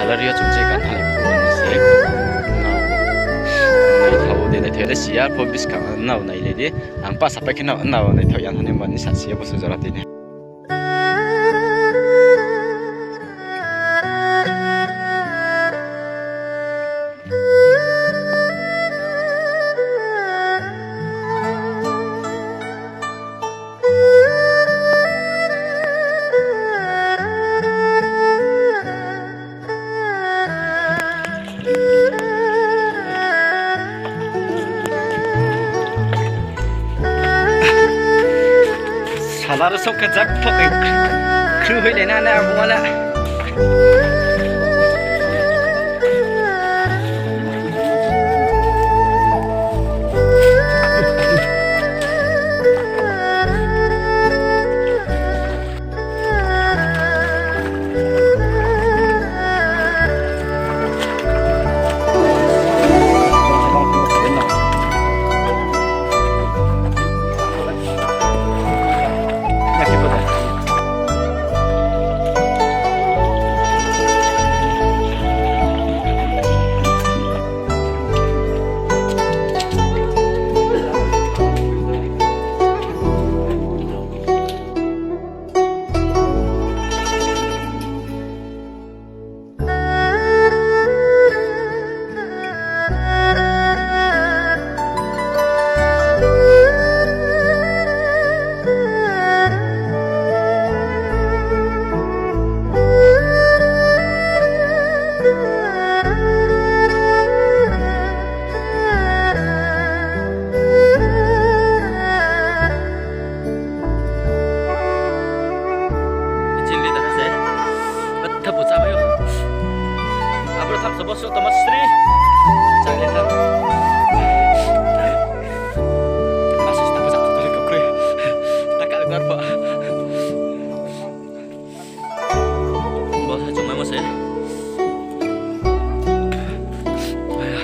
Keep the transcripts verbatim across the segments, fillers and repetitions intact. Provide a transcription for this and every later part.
Salary yo chung je kan halai phu ni se. Nao, naithaoh de, naithaoh de si ya, pho buskang nao nailai di. Ang pa sapai khe nao, nao naithaoh ya nani mani sa si ya, bosu jora tini. Sala ro sok khe jak pho khe khru hoih lai na na abo ma na. Chini leader se. Betha bo chámai o. Abo tham se bosu tongma sri. Chá le tham. Masa se tamo sa tu tuli kokroi. Taka le narpha. Bo sa chungmaimo se. Aya.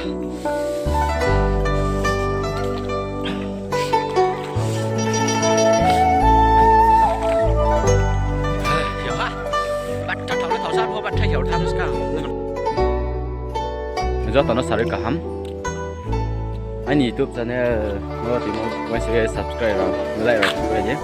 Yaha. Batha thao le thao sa, bo batha hiao tham ska. Joto no sarui kaham. Aini YouTube channel no timo uaisa subscribe rao, like rao khe di.